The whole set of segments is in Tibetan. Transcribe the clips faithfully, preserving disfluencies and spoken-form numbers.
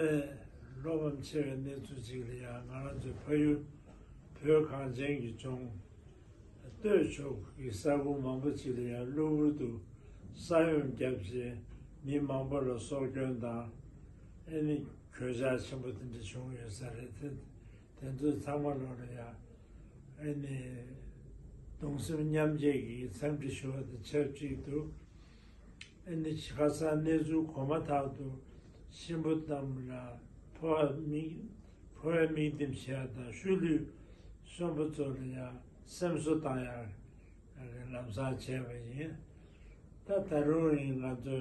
བློ་ཕམ་ཆེ་བའི་གནས་ཚུལ་ཅིག་ལ་ཡང་ང་རང་ཚོའི་ཕ་ཡུལ་བོད་གངས་ཅན་གྱི་ལྗོངས་སྟོད་ཕྱོགས་ཀྱི་ས་ཁུལ་མང་པོ་ཅིག་ལ་ཡང་གློ་བུར་དུ་ས་ཡོམ་བརྒྱབ་རྗེས་མི་མང་པོ་ལ་སྲོག་སྐྱོན་དང་ཨེ་ནི་གོད་ཆག་ཆེན་པོ་དེ་འདྲ་བྱུང་ཡོད་ས་རེད། དེ་དེ་ཚོའི་ཚང་མ་ལོག་ལ་ཡང་ཨེ་ནི་གདུང་སེམས་མཉམ་སྐྱེད་ཀྱི་འཚམས་འདྲི་ཞུ་བ་དང་ཆབས་ཅིག་ཏུ། ཨ་ནི་ཁ་སང་གནས་ཚུལ་གོ་མ་ཐག་ཏུ་གཤིན་པོ་རྣམས་ལ་འཕོ་བ་དམིགས་འཕོ་བའི་དམིགས་འདེམས་བྱས་དང་ཤུལ་ལུས་གསོན་པོ་ཚོ་ལ་ཡང་སེམས་གསོ་བཏང་ཡག་ལམ་སང་བྱས་པ་ཡིན། ད་ད་རུང་ཡིན་ང་ཚོ་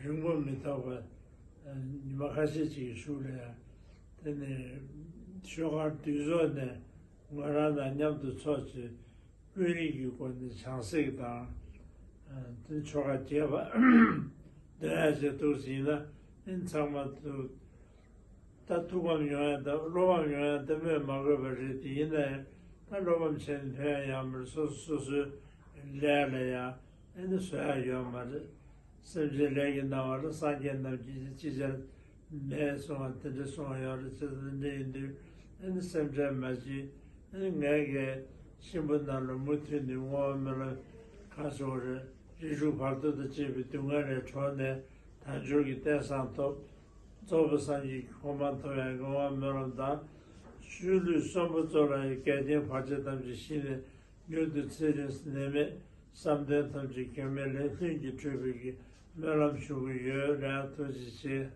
རིང་པོ་མི་ཐོགས་པ་ཉི་མ་ཁ་ཤས་ཅིག་གི་གཞུག་ལ་ཡང་དེ་ནས་ཤོག་ཁག་འདུས་ཚོགས་ནས་ང་རང་དང་མཉམ་དུ་ཚོགས་བྱས། ཀུན་རིག་གི་སྒོ་ནས་བྱང་སེམས་དང་། དེ་ཆོ་ག་རྒྱས་པ་འདོན་ཡ་ཞིག་འདུག་ཟིན་ན་ཨིན་ཚང་མ་དུ་ད་ཐུགས་ཕམ་ཡོང་ཡ་ད་བློ་ཕམ་ཡོང་ཡ་ད་སྨོས་མ་དགོས་པ་རེད། དེ་ཡིན་ན་ཡང་ད་བློ་ཕམ་བྱས་ནས་ཕན་ཡ་ཡང་མེད། སོ་སོ་སོ་སོའི་ལས་ལ་ཡང་ཨེ་ནི་བཟོ་ཡ་ཡོད་མ་རེད། སེམས་ཅན་ལས་ཀྱི་སྣང་བ་ལ་སངས་རྒྱས་རྣམས་ཀྱིས་ཅི་བྱར་མེད་གསུང་བ་དེ་འདྲ་གསུང་བ་ཡོད་རེད། ཅི་ཙམ་འདྲ་ཡིན་དུས་ཨེ་ནི་སེམས་ཁྲལ་མ་བྱེད། ཨེ་ནི་ངས་ཀྱིས་གཤིན་པོ་རྣམས་ལ་མུ་མཐུད་ནས་བསྔོ་བ་སྨོན་ལམ་གང་བྱུང་རེད། རིགས་དྲུག་བར་དོ་དང་བཅས་པའི་སྡུག་བསྔལ་ལས་གྲོལ་ནས་དལ་འབྱོར་གྱི་རྟེན་བཟང་ཐོབ། རྫོགས་པའི་སངས་རྒྱས་ཀྱི་གོ་འཕང་ཐོབ་ཡག་གི་བསྔོ་བ་སྨོན་ལམ་དང་། ཤུལ་ལུས་གསོན་པོ་ཚོ་ལ་ཡང་འགལ་རྐྱེན་བར་ཆད་ཐམས་ཅད་ཞི་ནས། མྱུར་དུ་ཚེ་རིང་ནད་མེད་བསམ་དོན་ཐམས་ཅད་གེགས་མེད་ལས་ལྷུན་གྱིས་གྲུབ་པའི་གི་སྨོན་ལམ་ཞུ་གི་ཡོད་ལ། ཐུགས་རྗེ་ཆེ།